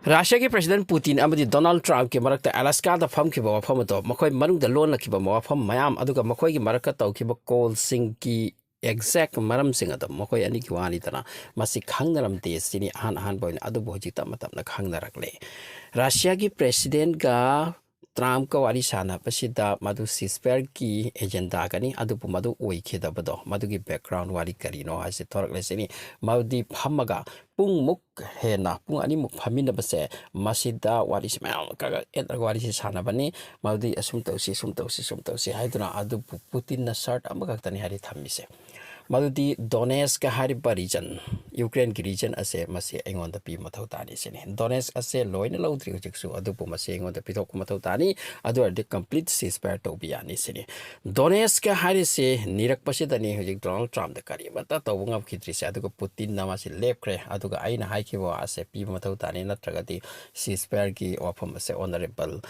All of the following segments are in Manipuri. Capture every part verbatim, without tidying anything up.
ꯔꯁꯤꯌꯥꯒꯤ ꯄ꯭ꯔꯦꯁꯤꯗꯦꯟ ꯄꯨꯇꯤꯟ ꯑꯃꯗꯤ ꯗꯣꯅꯥꯜꯗ ꯇ꯭ꯔꯝꯞꯀꯤ ꯃꯔꯛꯇ ꯑꯂꯥꯁꯀꯥꯗ ꯐꯝꯈꯤꯕ ꯋꯥꯐꯝ ꯑꯗꯣ, ꯃꯈꯣꯏ ꯃꯅꯨꯡꯗ ꯂꯣꯜꯂꯛꯈꯤꯕ ꯋꯥꯐꯝ ꯃꯌꯥꯝ, ꯑꯗꯨꯒ ꯃꯈꯣꯏꯒꯤ ꯃꯔꯛꯇ ꯇꯧꯈꯤꯕ ꯀꯣꯜꯁꯤꯡꯒꯤ ꯑꯦꯛꯖꯦꯛ ꯃꯔꯝꯁꯤꯡ ꯑꯗꯣ ꯃꯈꯣꯏ ꯑꯅꯤꯒꯤ ꯋꯥꯅꯤꯗꯅ, ꯃꯁꯤ ꯈꯪꯅꯔꯝꯗꯦ ꯁꯤꯅꯤ ꯑꯍꯥꯟ ꯑꯍꯥꯟꯕ ꯑꯣꯏꯅ꯫ ꯑꯗꯨꯕꯨ ꯍꯧꯖꯤꯛ ꯇꯞꯅ ꯇꯞꯅ ꯈꯪꯅꯔꯛꯂꯦ꯫ ꯔꯁꯤꯌꯥꯒꯤ ꯄ꯭ꯔꯦꯁꯤꯗꯦꯟꯒ ꯇ꯭ꯔꯝꯞꯀ ꯋꯥꯔꯤ ꯁꯥꯟꯅꯕꯁꯤꯗ ꯃꯗꯨ ꯁꯤꯁꯐꯦꯌꯔꯒꯤ ꯑꯦꯖꯦꯟꯗꯥꯒꯅꯤ, ꯑꯗꯨꯕꯨ ꯃꯗꯨ ꯑꯣꯏꯈꯤꯗꯕꯗꯣ, ꯃꯗꯨꯒꯤ ꯕꯦꯛꯒ꯭ꯔꯥꯎꯟ ꯋꯥꯔꯤ ꯀꯔꯤꯅꯣ ꯍꯥꯏꯁꯦ ꯊꯣꯔꯛꯂꯦ ꯁꯤꯅꯤ꯫ ꯃꯗꯨꯗꯤ ꯐꯝꯃꯒ ꯄꯨꯡꯃꯨꯛ ꯍꯦꯟꯅ, ꯄꯨꯡ ꯑꯅꯤꯃꯨꯛ ꯐꯝꯃꯤꯟꯅꯕꯁꯦ, ꯃꯁꯤꯗ ꯋꯥꯔꯤꯁꯦ ꯃꯌꯥꯝ ꯑꯃ ꯀꯛ ꯀꯛ ꯑꯦꯠꯂꯒ ꯋꯥꯔꯤꯁꯦ ꯁꯥꯟꯅꯕꯅꯤ꯫ ꯃꯗꯨꯗꯤ ꯑꯁꯨꯝ ꯇꯧꯁꯤ, ꯑꯁꯨꯝ ꯇꯧꯁꯤ, ꯑꯁꯨꯝ ꯇꯧꯁꯤ ꯍꯥꯏꯗꯨꯅ꯫ ꯑꯗꯨꯕꯨ ꯄꯨꯇꯤꯟꯅ ꯁꯔꯠ ꯑꯃꯈꯛꯇꯅꯤ ꯍꯥꯏꯗꯤ ꯊꯝꯃꯤꯁꯦ꯫ ꯃꯗꯨꯗꯤ ꯗꯣꯅꯦꯁꯀ ꯍꯥꯏꯔꯤꯕ ꯔꯤꯖꯟ, ꯌꯨꯀ꯭ꯔꯦꯟꯒꯤ ꯔꯤꯖꯟ ꯑꯁꯦ, ꯃꯁꯤ ꯑꯩꯉꯣꯟꯗ ꯄꯤꯕ ꯃꯊꯧ ꯇꯥꯅꯤ ꯁꯤꯅꯤ꯫ ꯗꯣꯅꯦꯁ ꯑꯁꯦ ꯂꯣꯏꯅ ꯂꯧꯗ꯭ꯔꯤ ꯍꯧꯖꯤꯛꯁꯨ, ꯑꯗꯨꯕꯨ ꯃꯁꯤ ꯑꯩꯉꯣꯟꯗ ꯄꯤꯊꯣꯛꯄ ꯃꯊꯧ ꯇꯥꯅꯤ꯫ ꯑꯗꯨ ꯑꯣꯏꯔꯗꯤ ꯀꯝꯄ꯭ꯂꯤꯠ ꯁꯤꯁꯐꯥꯌꯔ ꯇꯧꯕ ꯌꯥꯅꯤ ꯁꯤꯅꯤ꯫ ꯗꯣꯅꯦꯁꯀ ꯍꯥꯏꯔꯤꯁꯤ ꯅꯤꯔꯛꯄꯁꯤꯗꯅꯤ ꯍꯧꯖꯤꯛ ꯗꯣꯅꯥꯜꯗ ꯇ꯭ꯔꯝꯞꯅ ꯀꯔꯤꯃꯠꯇ ꯇꯧꯕ ꯉꯝꯈꯤꯗ꯭ꯔꯤꯁꯦ꯫ ꯑꯗꯨꯒ ꯄꯨꯇꯤꯟꯅ ꯃꯥꯁꯤ ꯂꯦꯞꯈ꯭ꯔꯦ꯫ ꯑꯗꯨꯒ ꯑꯩꯅ ꯍꯥꯏꯈꯤꯕ ꯋꯥ ꯑꯁꯦ ꯄꯤꯕ ꯃꯊꯧ ꯇꯥꯅꯤ, ꯅꯠꯇ꯭ꯔꯒꯗꯤ ꯁꯤꯁꯐꯥꯌꯔꯒꯤ ꯋꯥꯐꯝ ꯑꯁꯦ ꯑꯣꯅꯔꯦꯕꯜ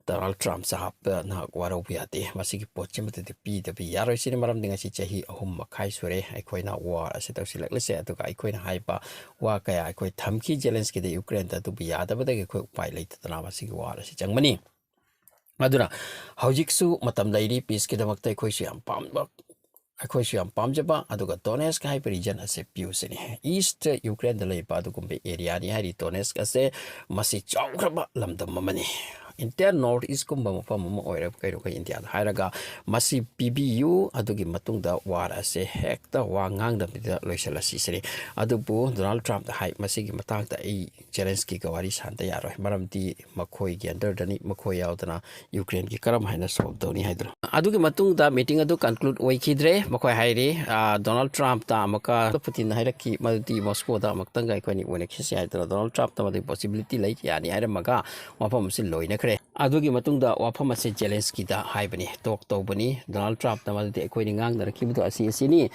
ꯗꯣꯅꯥꯜꯗ ꯇ꯭ꯔꯝꯞ ꯁꯥꯍꯥꯕꯅ ꯋꯥꯔꯧꯕ ꯌꯥꯗꯦ꯫ ꯃꯁꯤꯒꯤ ꯄꯣꯠꯁꯤꯃꯗꯤ ꯄꯤꯗꯕ ꯌꯥꯔꯣꯏ ꯁꯤꯅꯤ꯫ ꯃꯔꯝꯗꯤ ꯉꯁꯤ ꯆꯍꯤ ꯑꯍꯨꯝ ꯃꯈꯥꯏ ꯁꯨꯔꯦ ꯑꯩꯈꯣꯏꯅ ꯋꯥꯔ ꯑꯁꯤ ꯇꯧꯁꯤꯜꯂꯛꯂꯤꯁꯦ꯫ ꯑꯗꯨꯒ ꯑꯩꯈꯣꯏꯅ ꯍꯥꯏꯕ ꯋꯥ ꯀꯌꯥ ꯑꯩꯈꯣꯏ ꯊꯝꯈꯤ ꯖꯦꯂꯦꯟꯁꯀꯤꯗ, ꯌꯨꯀ꯭ꯔꯦꯟꯗ꯫ ꯑꯗꯨꯕꯨ ꯌꯥꯗꯕꯗꯒꯤ ꯑꯩꯈꯣꯏ ꯎꯄꯥꯏ ꯂꯩꯇꯗꯅ ꯃꯁꯤꯒꯤ ꯋꯥꯔ ꯑꯁꯤ ꯆꯪꯕꯅꯤ꯫ ꯑꯗꯨꯅ ꯍꯧꯖꯤꯛꯁꯨ ꯃꯇꯝ ꯂꯩꯔꯤ ꯄꯤꯁꯀꯤꯗꯃꯛꯇ꯫ ꯑꯩꯈꯣꯏꯁꯨ ꯌꯥꯝ ꯄꯥꯝꯕ, ꯑꯩꯈꯣꯏꯁꯨ ꯌꯥꯝ ꯄꯥꯝꯖꯕ꯫ ꯑꯗꯨꯒ ꯗꯣꯅꯦꯁꯀ ꯍꯥꯏꯕ ꯔꯤꯖꯟ ꯑꯁꯦ ꯄꯤꯌꯨ ꯁꯤꯅꯤ꯫ ꯏꯁꯇ ꯌꯨꯀ꯭ꯔꯦꯟꯗ ꯂꯩꯕ ꯑꯗꯨꯒꯨꯝꯕ ꯑꯦꯔꯤꯌꯥꯅꯤ ꯍꯥꯏꯔꯤ ꯗꯣꯅꯦꯁꯀ ꯑꯁꯦ꯫ ꯃꯁꯤ ꯆꯥꯎꯈ꯭ꯔꯕ ꯂꯝꯗꯝ ꯑꯃꯅꯤ꯫ ꯏꯟꯇꯤꯌꯥ ꯅꯣꯔꯠ ꯏꯁꯀꯨꯝꯕ ꯃꯐꯝ ꯑꯃ ꯑꯣꯏꯔꯕ ꯀꯩꯅꯣ ꯑꯩꯈꯣꯏ ꯏꯟꯗꯤꯌꯥꯗ ꯍꯥꯏꯔꯒ, ꯃꯁꯤ ꯄꯤꯕꯤꯌꯨ꯫ ꯑꯗꯨꯒꯤ ꯃꯇꯨꯡꯗ ꯋꯥꯔ ꯑꯁꯦ ꯍꯦꯛꯇ ꯋꯥ ꯉꯥꯡꯗꯕꯤꯗ ꯂꯣꯏꯁꯤꯜꯂꯁꯤ ꯁꯤꯅꯤ꯫ ꯑꯗꯨꯕꯨ ꯗꯣꯅꯥꯜꯗ ꯇ꯭ꯔꯝꯞꯅ ꯍꯥꯏ, ꯃꯁꯤꯒꯤ ꯃꯇꯥꯡꯗ ꯑꯩ ꯖꯦꯂꯦꯟꯁꯀꯤꯒ ꯋꯥꯔꯤ ꯁꯥꯟꯗ ꯌꯥꯔꯣꯏ, ꯃꯔꯝꯗꯤ ꯃꯈꯣꯏꯒꯤ ꯑꯟꯗꯔꯗꯅꯤ, ꯃꯈꯣꯏ ꯌꯥꯎꯗꯅ ꯌꯨꯀ꯭ꯔꯦꯟꯒꯤ ꯀꯔꯝ ꯍꯥꯏꯅ ꯁꯣꯜꯕ ꯇꯧꯅꯤ ꯍꯥꯏꯗꯨꯅ꯫ ꯑꯗꯨꯒꯤ ꯃꯇꯨꯡꯗ ꯃꯤꯇꯤꯡ ꯑꯗꯨ ꯀꯟꯀ꯭ꯂꯨꯗ ꯑꯣꯏꯈꯤꯗ꯭ꯔꯦ꯫ ꯃꯈꯣꯏ ꯍꯥꯏꯔꯤ, ꯑ, ꯗꯣꯅꯥꯜꯗ ꯇ꯭ꯔꯝꯞꯇ ꯑꯃꯨꯛꯀ ꯄꯨꯇꯤꯟꯅ ꯍꯥꯏꯔꯛꯈꯤ, ꯃꯗꯨꯗꯤ ꯃꯣꯁꯀꯣꯗ ꯑꯃꯨꯛꯇꯪꯒ ꯑꯩꯈꯣꯏꯅꯤ ꯎꯅꯈꯤꯁꯤ ꯍꯥꯏꯗꯅ꯫ ꯗꯣꯅꯥꯜꯗ ꯇ꯭ꯔꯝꯞꯇ ꯃꯗꯨꯒꯤ ꯄꯣꯁꯤꯕꯤꯂꯤꯇꯤ ꯂꯩ, ꯌꯥꯅꯤ ꯍꯥꯏꯔꯝꯃꯒ ꯋꯥꯐꯝ ꯑꯁꯤ ꯂꯣꯏꯅꯈ꯭ꯔꯦ꯫ ꯑꯗꯨꯒꯤ ꯃꯇꯨꯡꯗ ꯋꯥꯐꯝ ꯑꯁꯤ ꯖꯦꯂꯦꯟꯁꯀꯤꯗ ꯍꯥꯏꯕꯅꯤ, ꯇꯣꯛ ꯇꯧꯕꯅꯤ꯫ ꯗꯣꯅꯥꯜꯗ ꯇ꯭ꯔꯝꯞꯅ ꯃꯗꯨꯗꯤ ꯑꯩꯈꯣꯏꯅꯤ ꯉꯥꯡꯅꯔꯛꯈꯤꯕꯗꯣ ꯑꯁꯤ ꯑꯁꯤꯅꯤ꯫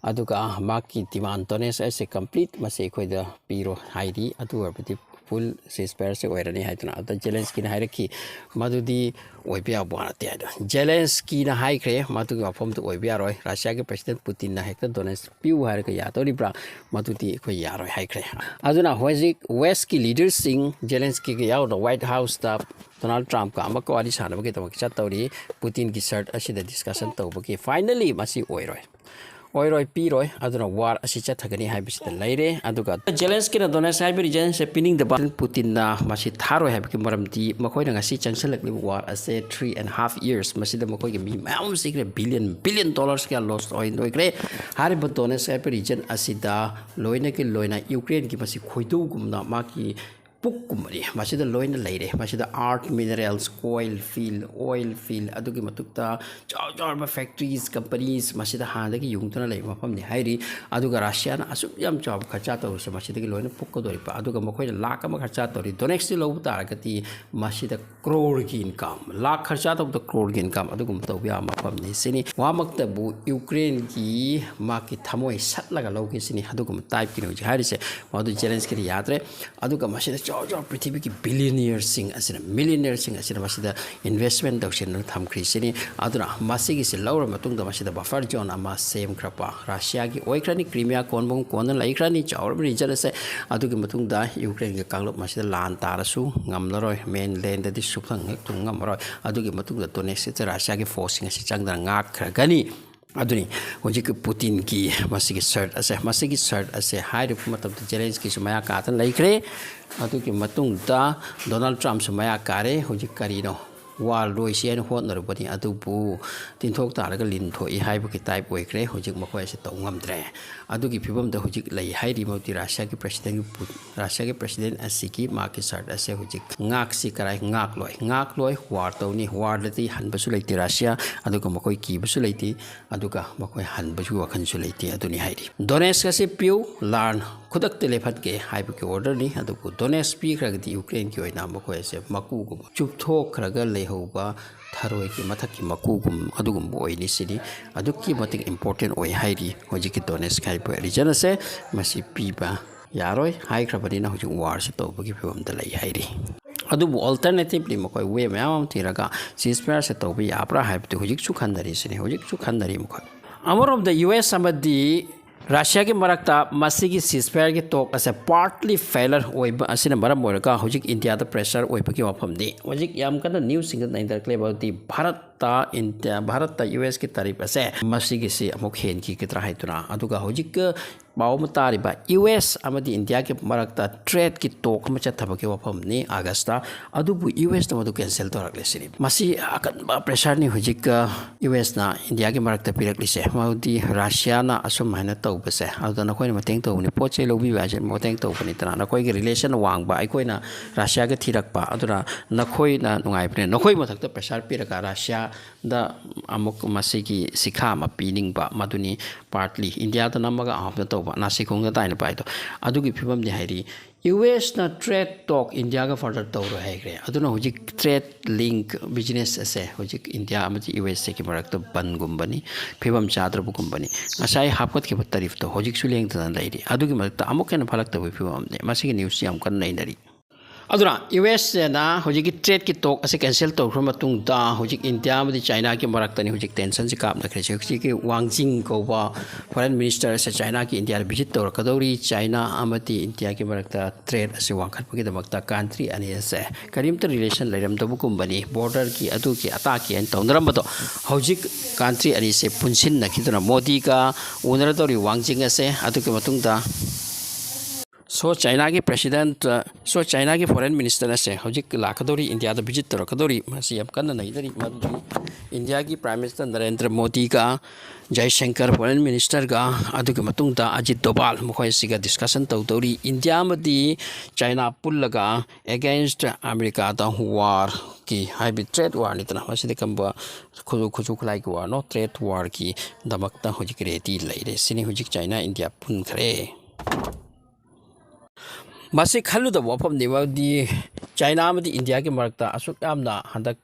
ꯑꯗꯨꯒ ꯃꯍꯥꯛꯀꯤ demand, Donetsk ꯑꯁꯦ complete ꯃꯁꯤ ꯑꯩꯈꯣꯏꯗ ꯄꯤꯔꯣ ꯍꯥꯏꯔꯤ, ꯑꯗꯨ ꯑꯣꯏꯔꯕꯗꯤ full ceasefire ꯑꯁꯤ ꯑꯣꯏꯔꯅꯤ ꯍꯥꯏꯗꯨꯅ꯫ ꯑꯗ ꯖꯦꯂꯦꯟꯁꯀꯤꯅ ꯍꯥꯏꯔꯛꯈꯤ, ꯃꯗꯨꯗꯤ ꯑꯣꯏꯕ ꯌꯥꯕ ꯋꯥ ꯅꯠꯇꯦ ꯍꯥꯏꯗꯣ ꯖꯦꯂꯦꯟꯁꯀꯤꯅ ꯍꯥꯏꯈ꯭ꯔꯦ꯫ ꯃꯗꯨꯒꯤ ꯋꯥꯐꯝꯗꯨ ꯑꯣꯏꯕ ꯌꯥꯔꯣꯏ꯫ ꯔꯁꯤꯌꯥꯒꯤ president Putinꯅ ꯍꯦꯛꯇ Donetsk ꯄꯤꯌꯨ ꯍꯥꯏꯔꯒ ꯌꯥꯗꯧꯔꯤꯕ꯭ꯔꯥ? ꯃꯗꯨꯗꯤ ꯑꯩꯈꯣꯏ ꯌꯥꯔꯣꯏ ꯍꯥꯏꯈ꯭ꯔꯦ꯫ ꯑꯗꯨꯅ ꯍꯧꯖꯤꯛ Westꯀꯤ leaderꯁꯤꯡ ꯖꯦꯂꯦꯟꯁꯀꯤꯒ ꯌꯥꯎꯅ White Houseꯇ Donald Trumpꯀ ꯑꯃꯨꯛꯀ ꯋꯥꯔꯤ ꯁꯥꯟꯅꯕꯒꯤꯗꯃꯛ ꯆꯠꯇꯧꯔꯤ꯫ Putinꯒꯤ ꯁꯔꯠ ꯑꯁꯤꯗ discussion ꯇꯧꯕꯒꯤ finally ꯃꯁꯤ ꯑꯣꯏꯔꯣꯏ꯫ ꯑꯣꯏꯔꯣꯏ, ꯄꯤꯔꯣꯏ꯫ ꯑꯗꯨꯅ war ꯑꯁꯤ ꯆꯠꯊꯒꯅꯤ ꯍꯥꯏꯕꯁꯤꯗ ꯂꯩꯔꯦ꯫ ꯑꯗꯨꯒ ꯖꯦꯂꯦꯟꯁꯀꯤꯅ Donetsk ꯍꯥꯏꯕ regionꯁꯦ ꯄꯤꯅꯤꯡꯗꯕ, Putinꯅ ꯃꯁꯤ ꯊꯥꯔꯣꯏ ꯍꯥꯏꯕꯒꯤ ꯃꯔꯝꯗꯤ ꯃꯈꯣꯏꯅ ꯉꯁꯤ ꯆꯪꯁꯤꯜꯂꯛꯂꯤꯕ war ꯑꯁꯦ three and half years, ꯃꯁꯤꯗ ꯃꯈꯣꯏꯒꯤ ꯃꯤ ꯃꯌꯥꯝ ꯑꯃ ꯁꯤꯈ꯭ꯔꯦ, billion billion dollars ꯀꯌꯥ loss ꯑꯣꯏꯈ꯭ꯔꯦ꯫ ꯍꯥꯏꯔꯤꯕ Donetsk ꯍꯥꯏꯕ region ꯑꯁꯤꯗ ꯂꯣꯏꯅꯒꯤ ꯂꯣꯏꯅ Ukraineꯒꯤ ꯃꯁꯤ ꯈꯣꯏꯗꯧꯒꯨꯝꯅ ꯃꯥꯒꯤ ꯄꯨꯛꯀꯨꯝꯕꯅꯤ꯫ ꯃꯁꯤꯗ ꯂꯣꯏꯅ ꯂꯩꯔꯦ꯫ ꯃꯁꯤꯗ earth minerals, coal field, oil field, ꯑꯗꯨꯒꯤ ꯃꯊꯛꯇ ꯆꯥꯎ ꯆꯥꯎꯔꯕ factories, companies, ꯃꯁꯤꯗ ꯍꯥꯟꯅꯗꯒꯤ ꯌꯨꯡꯗꯨꯅ ꯂꯩꯕ ꯃꯐꯝꯅꯤ ꯍꯥꯏꯔꯤ꯫ ꯑꯗꯨꯒ ꯔꯁꯤꯌꯥꯅ ꯑꯁꯨꯛ ꯌꯥꯝ ꯆꯥꯎꯕ ꯈꯔꯆꯥ ꯇꯧꯔꯤꯁꯦ ꯃꯁꯤꯗꯒꯤ ꯂꯣꯏꯅ ꯐꯨꯛꯀꯗꯧꯔꯤꯕ꯫ ꯑꯗꯨꯒ ꯃꯈꯣꯏꯅ ꯂꯥꯛ ꯑꯃ ꯈꯔꯆꯥ ꯇꯧꯔꯤ꯫ Donetskꯁꯤ ꯂꯧꯕ ꯇꯥꯔꯒꯗꯤ ꯃꯁꯤꯗ crore ꯒꯤ income, ꯂꯥꯛ ꯈꯔꯆꯥ ꯇꯧꯕꯗ crore ꯒꯤ income ꯑꯗꯨꯒꯨꯝꯕ ꯇꯧꯕ ꯌꯥꯕ ꯃꯐꯝꯅꯤ ꯁꯤꯅꯤ꯫ ꯋꯥꯃꯛꯇꯕꯨ Ukraineꯒꯤ ꯃꯥꯒꯤ ꯊꯃꯣꯏ ꯁꯠꯂꯒ ꯂꯧꯒꯦ ꯁꯤꯅꯤ꯫ ꯑꯗꯨꯒꯨꯝꯕ typeꯀꯤꯅꯤ ꯍꯧꯖꯤꯛ ꯍꯥꯏꯔꯤꯁꯦ꯫ ꯃꯗꯨ ꯖꯦꯂꯦꯟꯁꯀꯤꯅ ꯌꯥꯗ꯭ꯔꯦ꯫ ꯑꯗꯨꯒ ꯃꯁꯤꯗ ꯆꯥꯎ ꯆꯥꯎ ꯄ꯭ꯔꯤꯊꯤꯕꯤꯒꯤ billionaireꯁꯤꯡ ꯑꯁꯤꯅ, millionaireꯁꯤꯡ ꯑꯁꯤꯅ ꯃꯁꯤꯗ investment ꯇꯧꯁꯤꯟꯗꯨꯅ ꯊꯝꯈ꯭ꯔꯤꯁꯤꯅꯤ꯫ ꯑꯗꯨꯅ ꯃꯁꯤꯒꯤꯁꯤ ꯂꯧꯔ ꯃꯇꯨꯡꯗ ꯃꯁꯤꯗ buffer zone ꯑꯃ ꯁꯦꯝꯈ꯭ꯔꯕ ꯔꯁꯤꯌꯥꯒꯤ ꯑꯣꯏꯈ꯭ꯔꯅꯤ꯫ Crimea ꯀꯣꯟꯕꯒꯨꯝ ꯀꯣꯟꯗꯨꯅ ꯂꯩꯈ꯭ꯔꯅꯤ꯫ ꯆꯥꯎꯔꯕ region ꯑꯁꯦ꯫ ꯑꯗꯨꯒꯤ ꯃꯇꯨꯡꯗ Ukraineꯒꯤ ꯀꯥꯡꯂꯨꯞ ꯃꯁꯤꯗ ꯂꯥꯟ ꯇꯥꯔꯁꯨ ꯉꯝꯂꯔꯣꯏ꯫ Mainlandꯗꯤ ꯁꯨꯛꯊꯨꯡ ꯍꯦꯛ ꯊꯨꯡ ꯉꯝꯃꯔꯣꯏ꯫ ꯑꯗꯨꯒꯤ ꯃꯇꯨꯡꯗ Donetskꯁꯦ ꯔꯁꯤꯌꯥꯒꯤ forceꯁꯤꯡ ꯑꯁꯤ ꯆꯪꯗꯅ ꯉꯥꯛꯈ꯭ꯔꯒꯅꯤ꯫ ꯑꯗꯨꯅꯤ ꯍꯧꯖꯤꯛꯀꯤ Putinꯒꯤ ꯃꯁꯤꯒꯤ ꯁꯔꯠ ꯑꯁꯦ, ꯃꯁꯤꯒꯤ ꯁꯔꯠ ꯑꯁꯦ ꯍꯥꯏꯔꯤꯕ ꯃꯇꯝꯗ ꯖꯦꯂꯦꯟꯁꯀꯤꯁꯨ ꯃꯌꯥ ꯀꯥꯗꯅ ꯂꯩꯈ꯭ꯔꯦ꯫ ꯑꯗꯨꯒꯤ ꯃꯇꯨꯡꯗ Donald Trumpꯁꯨ ꯃꯌꯥ ꯀꯥꯔꯦ꯫ ꯍꯧꯖꯤꯛ ꯀꯔꯤꯅꯣ, war ꯂꯣꯏꯁꯤ ꯍꯥꯏꯅ ꯍꯣꯠꯅꯔꯨꯕꯅꯤ, ꯑꯗꯨꯕꯨ ꯇꯤꯟꯊꯣꯛ ꯇꯥꯔꯒ ꯂꯤꯟ ꯊꯣꯛꯏ ꯍꯥꯏꯕꯒꯤ type ꯑꯣꯏꯈ꯭ꯔꯦ꯫ ꯍꯧꯖꯤꯛ ꯃꯈꯣꯏ ꯑꯁꯤ ꯇꯧ ꯉꯝꯗ꯭ꯔꯦ꯫ ꯑꯗꯨꯒꯤ ꯐꯤꯕꯝꯗ ꯍꯧꯖꯤꯛ ꯂꯩ ꯍꯥꯏꯔꯤ꯫ ꯃꯗꯨꯗꯤ ꯔꯁꯤꯌꯥꯒꯤ presidentꯒꯤ ꯄꯨ-, ꯔꯁꯤꯌꯥꯒꯤ president ꯑꯁꯤꯒꯤ ꯃꯥꯒꯤ ꯁꯔꯠ ꯑꯁꯦ ꯍꯧꯖꯤꯛ ꯉꯥꯛꯁꯤ ꯀꯔꯥꯏ ꯉꯥꯛꯂꯣꯏ, ꯉꯥꯛꯂꯣꯏ, war ꯇꯧꯅꯤ, warꯗꯗꯤ ꯍꯟꯕꯁꯨ ꯂꯩꯇꯦ ꯔꯁꯤꯌꯥ, ꯑꯗꯨꯒ ꯃꯈꯣꯏ ꯀꯤꯕꯁꯨ ꯂꯩꯇꯦ꯫ ꯑꯗꯨꯒ ꯃꯈꯣꯏ ꯍꯟꯕꯒꯤ ꯋꯥꯈꯜꯁꯨ ꯂꯩꯇꯦ꯫ ꯑꯗꯨꯅꯤ ꯍꯥꯏꯔꯤ꯫ Donetsk ꯑꯁꯤ ꯄꯤꯌꯨ, ꯂꯥꯟ ꯈꯨꯗꯛꯇ ꯂꯦꯞꯍꯟꯒꯦ ꯍꯥꯏꯕꯒꯤ orderꯅꯤ꯫ ꯑꯗꯨꯕꯨ Donetsk ꯄꯤꯈ꯭ꯔꯒꯗꯤ Ukraineꯒꯤ ꯑꯣꯏꯅ ꯃꯈꯣꯏ ꯑꯁꯦ ꯃꯀꯨꯒꯨꯝꯕ ꯆꯨꯞꯊꯣꯛꯈ꯭ꯔꯒ ꯂꯩꯍꯧꯕ ꯊꯔꯣꯏꯒꯤ ꯃꯊꯛꯀꯤ ꯃꯀꯨꯒꯨꯝ ꯑꯗꯨꯒꯨꯝꯕ ꯑꯣꯏꯅꯤ꯫ ꯁꯤꯅꯤ ꯑꯗꯨꯛꯀꯤ ꯃꯇꯤꯛ important ꯑꯣꯏ ꯍꯥꯏꯔꯤ ꯍꯧꯖꯤꯛꯀꯤ Donetsk ꯍꯥꯏꯕ region ꯑꯁꯦ꯫ ꯃꯁꯤ ꯄꯤꯕ ꯌꯥꯔꯣꯏ ꯍꯥꯏꯈ꯭ꯔꯕꯅꯤꯅ ꯍꯧꯖꯤꯛ warꯁꯦ ꯇꯧꯕꯒꯤ ꯐꯤꯕꯝꯗ ꯂꯩ ꯍꯥꯏꯔꯤ꯫ ꯑꯗꯨꯕꯨ alternatively ꯃꯈꯣꯏ way ꯃꯌꯥꯝ ꯑꯃ ꯊꯤꯔꯒ ceasefireꯁꯦ ꯇꯧꯕ ꯌꯥꯕ꯭ꯔꯥ ꯍꯥꯏꯕꯗꯨ ꯍꯧꯖꯤꯛꯁꯨ ꯈꯟꯅꯔꯤꯁꯤꯅꯤ꯫ ꯍꯧꯖꯤꯛꯁꯨ ꯈꯟꯅꯔꯤ ꯃꯈꯣꯏ꯫ ꯑꯃꯔꯣꯝꯗ US ꯑꯃꯗꯤ Russiaꯒꯤ ꯃꯔꯛꯇ ꯃꯁꯤꯒꯤ ceasefireꯒꯤ talk ꯑꯁꯦ partly failure ꯑꯣꯏꯕ ꯑꯁꯤꯅ ꯃꯔꯝ ꯑꯣꯏꯔꯒ ꯍꯧꯖꯤꯛ ꯏꯟꯗꯤꯌꯥꯗ pressure ꯑꯣꯏꯕꯒꯤ ꯋꯥꯐꯝꯅꯤ꯫ ꯍꯧꯖꯤꯛ ꯌꯥꯝ ꯀꯟꯅ newsꯁꯤꯡꯗ ꯅꯩꯅꯔꯛꯂꯦꯕ ꯍꯧꯖꯤꯛꯇꯤ ꯚꯥꯔꯠꯇ ꯏꯟꯗꯤꯌꯥ, ꯚꯥꯔꯠꯇ USꯀꯤ tariff ꯑꯁꯦ ꯃꯁꯤꯒꯤꯁꯤ ꯑꯃꯨꯛ ꯍꯦꯟꯈꯤꯒꯗ꯭ꯔꯥ ꯍꯥꯏꯗꯨꯅ꯫ ꯑꯗꯨꯒ ꯍꯧꯖꯤꯛ ꯄꯥꯎ ꯑꯃ ꯇꯥꯔꯤꯕ US ꯑꯃꯗꯤ ꯏꯟꯗꯤꯌꯥꯒꯤ ꯃꯔꯛꯇ tradeꯀꯤ talk ꯑꯃ ꯆꯠꯊꯕꯒꯤ ꯋꯥꯐꯝꯅꯤ Augustꯇ꯫ ꯑꯗꯨꯕꯨ USꯅ ꯃꯗꯨ cancel ꯇꯧꯔꯛꯂꯦ ꯁꯤꯅꯤ꯫ ꯃꯁꯤ ꯑꯀꯟꯕ pressureꯅꯤ ꯍꯧꯖꯤꯛ USꯅ ꯏꯟꯗꯤꯌꯥꯒꯤ ꯃꯔꯛꯇ ꯄꯤꯔꯛꯂꯤꯁꯦ꯫ ꯃꯗꯨꯗꯤ Russiaꯅ ꯑꯁꯨꯝ ꯍꯥꯏꯅ ꯇꯧꯕꯁꯦ ꯑꯗꯨꯗ ꯅꯈꯣꯏꯅ ꯃꯇꯦꯡ ꯇꯧꯕꯅꯤ, ꯄꯣꯠ ꯆꯩ ꯂꯧꯕꯤꯕ ꯍꯥꯏꯁꯦ ꯃꯇꯦꯡ ꯇꯧꯕꯅꯤꯗꯅ꯫ ꯅꯈꯣꯏꯒꯤ relation ꯋꯥꯡꯕ ꯑꯩꯈꯣꯏꯅ Russiaꯒ ꯊꯤꯔꯛꯄ ꯑꯗꯨꯅ ꯅꯈꯣꯏꯅ ꯅꯨꯡꯉꯥꯏꯕꯅꯦ꯫ ꯅꯈꯣꯏ ꯃꯊꯛꯇ pressure ꯄꯤꯔꯒ Russiaꯗ ꯑꯃꯨꯛ ꯃꯁꯤꯒꯤ ꯁꯤꯈꯥ ꯑꯃ ꯄꯤꯅꯤꯡꯕ ꯃꯗꯨꯅꯤ꯫ Partly ꯏꯟꯗꯤꯌꯥꯗ ꯅꯝꯃꯒ ꯑꯍꯥꯞꯅ ꯇꯧꯕ ꯅꯥꯁꯤꯈꯣꯡꯗ ꯇꯥꯏꯅ ꯄꯥꯏꯗꯣ ꯑꯗꯨꯒꯤ ꯐꯤꯕꯝꯅꯤ ꯍꯥꯏꯔꯤ꯫ USꯅ trade talk ꯏꯟꯗꯤꯌꯥꯒ further ꯇꯧꯔꯣꯏ ꯍꯥꯏꯈ꯭ꯔꯦ꯫ ꯑꯗꯨꯅ ꯍꯧꯖꯤꯛ trade link business ꯑꯁꯦ ꯍꯧꯖꯤꯛ ꯏꯟꯗꯤꯌꯥ ꯑꯃꯗꯤ USAꯒꯤ ꯃꯔꯛꯇ ꯕꯟꯒꯨꯝꯕꯅꯤ, ꯐꯤꯕꯝ ꯆꯥꯗ꯭ꯔꯕꯒꯨꯝꯕꯅꯤ꯫ ꯉꯁꯥꯏ ꯍꯥꯞꯀꯠꯈꯤꯕ tariffꯇꯣ ꯍꯧꯖꯤꯛꯁꯨ ꯂꯦꯡꯗꯅ ꯂꯩꯔꯤ꯫ ꯑꯗꯨꯒꯤ ꯃꯔꯛꯇ ꯑꯃꯨꯛ ꯍꯦꯟꯅ ꯐꯠꯂꯛꯇꯕꯒꯤ ꯐꯤꯕꯝ ꯑꯃꯅꯤ꯫ ꯃꯁꯤꯒꯤ newsꯁꯤ ꯌꯥꯝ ꯀꯟꯅ ꯅꯩꯅꯔꯤ꯫ ꯑꯗꯨꯅ USꯅ ꯍꯧꯖꯤꯛꯀꯤ tradeꯀꯤ talk ꯑꯁꯤ cancel ꯇꯧꯈ꯭ꯔ ꯃꯇꯨꯡꯗ ꯍꯧꯖꯤꯛ ꯏꯟꯗꯤꯌꯥ ꯑꯃꯗꯤ Chinaꯒꯤ ꯃꯔꯛꯇꯅꯤ ꯍꯧꯖꯤꯛ tensionꯁꯤ ꯀꯥꯞꯅꯈ꯭ꯔꯤꯁꯦ꯫ ꯍꯧꯖꯤꯛꯀꯤ Wang Jing ꯀꯧꯕ foreign minister ꯑꯁꯦ Chinaꯒꯤ ꯏꯟꯗꯤꯌꯥꯗ visit ꯇꯧꯔꯛꯀꯗꯧꯔꯤ꯫ China ꯑꯃꯗꯤ ꯏꯟꯗꯤꯌꯥꯒꯤ ꯃꯔꯛꯇ trade ꯑꯁꯤ ꯋꯥꯡꯈꯠꯄꯒꯤꯗꯃꯛꯇ country ꯑꯅꯤ ꯑꯁꯦ ꯀꯔꯤꯝꯇ relation ꯂꯩꯔꯝꯗꯕꯒꯨꯝꯕꯅꯤ꯫ Borderꯒꯤ ꯑꯗꯨꯒꯤ ꯑꯇꯥꯛꯀꯤ ꯍꯥꯏꯅ ꯇꯧꯅꯔꯝꯕꯗꯣ ꯍꯧꯖꯤꯛ country ꯑꯅꯤꯁꯦ ꯄꯨꯟꯁꯤꯟꯅꯈꯤꯗꯨꯅ ꯃꯣꯗꯤꯒ ꯎꯅꯔꯗꯧꯔꯤ Wang Jing ꯑꯁꯦ꯫ ꯑꯗꯨꯒꯤ ꯃꯇꯨꯡꯗ So Chinaꯒꯤ president, so Chinaꯒꯤ foreign minister ꯑꯁꯦ ꯍꯧꯖꯤꯛ ꯂꯥꯛꯀꯗꯧꯔꯤ, ꯏꯟꯗꯤꯌꯥꯗ visit ꯇꯧꯔꯛꯀꯗꯧꯔꯤ꯫ ꯃꯁꯤ ꯌꯥꯝ ꯀꯟꯅ ꯅꯩꯅꯔꯤ꯫ ꯃꯗꯨꯗꯤ ꯏꯟꯗꯤꯌꯥꯒꯤ Prime Minister ꯅꯔꯦꯟꯗ꯭ꯔ ꯃꯣꯗꯤꯒ ꯖꯌꯁꯪꯀꯔ foreign ministerꯒ ꯑꯗꯨꯒꯤ ꯃꯇꯨꯡꯗ ꯑꯖꯤꯠ ꯗꯣꯚꯥꯜ ꯃꯈꯣꯏ ꯑꯁꯤꯒ discussion ꯇꯧꯗꯧꯔꯤ꯫ ꯏꯟꯗꯤꯌꯥ ꯑꯃꯗꯤ China ꯄꯨꯜꯂꯒ against Americaꯗ warꯒꯤ ꯍꯥꯏꯕꯗꯤ trade warꯅꯤꯗꯅ꯫ ꯃꯁꯤꯗꯤ ꯀꯔꯝꯕ ꯈꯨꯠꯁꯨ ꯈꯨꯠꯁꯨ ꯈꯨꯠꯂꯥꯏꯒꯤ warꯅꯣ? Trade warꯒꯤ ꯗꯃꯛꯇ ꯍꯧꯖꯤꯛ ready ꯂꯩꯔꯦ꯫ ꯁꯤꯅꯤ ꯍꯧꯖꯤꯛ China ꯏꯟꯗꯤꯌꯥ ꯄꯨꯟꯈ꯭ꯔꯦ꯫ ꯃꯁꯤ ꯈꯜꯂꯨꯗꯕ ꯋꯥꯐꯝꯅꯤ꯫ ꯃꯔꯝꯗꯤ ꯆꯥꯏꯅꯥ ꯑꯃꯗꯤ ꯏꯟꯗꯤꯌꯥꯒꯤ ꯃꯔꯛꯇ ꯑꯁꯨꯛ ꯌꯥꯝꯅ ꯍꯟꯗꯛ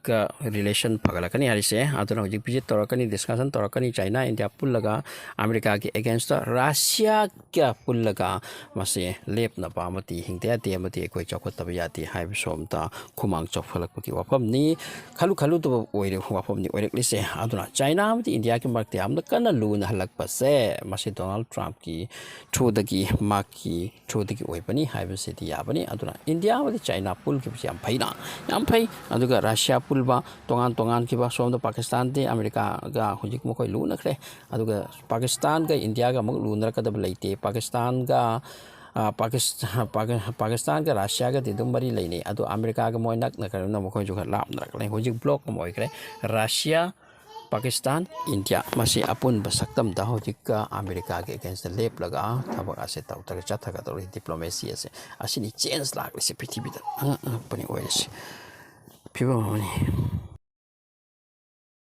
ꯔꯤꯂꯦꯁꯟ ꯐꯒꯠꯂꯛꯀꯅꯤ ꯍꯥꯏꯔꯤꯁꯦ꯫ ꯑꯗꯨꯅ ꯍꯧꯖꯤꯛ ꯚꯤꯖꯤꯠ ꯇꯧꯔꯛꯀꯅꯤ, ꯗꯤꯁꯀꯁꯟ ꯇꯧꯔꯛꯀꯅꯤ꯫ ꯆꯥꯏꯅꯥ, ꯏꯟꯗꯤꯌꯥ ꯄꯨꯜꯂꯒ ꯑꯃꯦꯔꯤꯀꯥꯒꯤ ꯑꯦꯒꯦꯟꯁꯇ ꯔꯁꯤꯌꯥꯒ ꯄꯨꯜꯂꯒ ꯃꯁꯤ ꯂꯦꯞꯅꯕ ꯑꯃꯗꯤ ꯍꯤꯡꯗ ꯌꯥꯗꯦ ꯑꯃꯗꯤ ꯑꯩꯈꯣꯏ ꯆꯥꯎꯈꯠꯇꯕ ꯌꯥꯗꯦ ꯍꯥꯏꯕꯁꯨ ꯑꯝꯇ ꯈꯨꯃꯥꯡ ꯆꯥꯎꯁꯜꯂꯛꯄꯒꯤ ꯋꯥꯐꯝꯅꯤ꯫ ꯈꯜꯂꯨ ꯈꯜꯂꯨꯗꯕ ꯑꯣꯏꯔꯦ ꯋꯥꯐꯝꯅꯤ ꯑꯣꯏꯔꯛꯂꯤꯁꯦ꯫ ꯑꯗꯨꯅ ꯆꯥꯏꯅꯥ ꯑꯃꯗꯤ ꯏꯟꯗꯤꯌꯥꯒꯤ ꯃꯔꯛꯇ ꯌꯥꯝꯅ ꯀꯟꯅ ꯂꯨꯅ ꯍꯜꯂꯛꯄꯁꯦ ꯃꯁꯤ ꯗꯣꯅꯥꯜꯗ ꯇ꯭ꯔꯝꯞꯀꯤ ꯊ꯭ꯔꯨꯗꯒꯤ, ꯃꯍꯥꯛꯀꯤ ꯊ꯭ꯔꯨꯗꯒꯤ ꯑꯣꯏꯕꯅꯤ ꯍꯥꯏꯕꯁꯤꯗꯤ ꯌꯥꯕꯅꯤ꯫ ꯑꯗꯨꯅ ꯏꯟꯗꯤꯌꯥ ꯑꯃꯗꯤ ꯆꯥꯏꯅꯥ ꯄꯨꯜꯈꯤꯕꯁꯤ ꯌꯥꯝ ꯐꯩꯅ, ꯌꯥꯝ ꯐꯩ꯫ ꯑꯗꯨꯒ ꯔꯁꯤꯌꯥ ꯄꯨꯜꯕ, ꯇꯣꯉꯥꯟ ꯇꯣꯉꯥꯟꯈꯤꯕ, ꯁꯣꯝꯗ ꯄꯥꯀꯤꯁꯇꯥꯟꯗꯤ ꯑꯃꯦꯔꯤꯀꯥꯒ ꯍꯧꯖꯤꯛ ꯃꯈꯣꯏ ꯂꯨꯅꯈ꯭ꯔꯦ꯫ ꯑꯗꯨꯒ ꯄꯥꯀꯤꯁꯇꯥꯟꯒ ꯏꯟꯗꯤꯌꯥꯒ ꯑꯃꯨꯛ ꯂꯨꯅꯔꯛꯀꯗꯕ ꯂꯩꯇꯦ꯫ ꯄꯥꯀꯤꯁꯇꯥꯟꯒ, ꯑ, ꯄꯥꯀꯤꯁ-, ꯄꯥꯀꯤ-, ꯄꯥꯀꯤꯁꯇꯥꯟꯒ ꯔꯁꯤꯌꯥꯒꯗꯤ ꯑꯗꯨꯝ ꯃꯔꯤ ꯂꯩꯅꯩ꯫ ꯑꯗꯣ ꯑꯃꯦꯔꯤꯀꯥꯒ ꯃꯣꯏ ꯅꯛꯅꯈ꯭ꯔꯕꯅꯤꯅ ꯃꯈꯣꯏꯁꯨ ꯈꯔ ꯂꯥꯞꯅꯔꯛꯂꯦ꯫ ꯍꯧꯖꯤꯛ ꯕ꯭ꯂꯣꯛ ꯑꯃ ꯑꯣꯏꯈ꯭ꯔꯦ꯫ ꯔꯁꯤꯌꯥ, ꯄꯥꯀꯤꯁꯇꯥꯟ, ꯏꯟꯗꯤꯌꯥ, ꯃꯁꯤ ꯑꯄꯨꯟꯕ ꯁꯛꯇꯝꯗ ꯍꯧꯖꯤꯛꯀ ꯑꯃꯦꯔꯤꯀꯥꯒꯤ ꯑꯦꯒꯦꯟꯁꯇ ꯂꯦꯞꯂꯒ ꯊꯕꯛ ꯑꯁꯦ ꯇꯧꯗꯔ ꯆꯠꯊꯒꯗꯧꯔꯤ꯫ ꯗꯤꯄ꯭ꯂꯣꯃꯦꯁꯤ ꯑꯁꯦ ꯑꯁꯤꯅꯤ ꯆꯦꯟꯖ ꯂꯥꯛꯂꯤꯁꯦ ꯄ꯭ꯔꯤꯊꯤꯕꯤꯗ꯫ ꯑꯉꯛ ꯑꯉꯛꯄꯅꯤ ꯑꯣꯏꯔꯤꯁꯦ꯫ ꯐꯤꯕꯝ ꯑꯃꯅꯤ꯫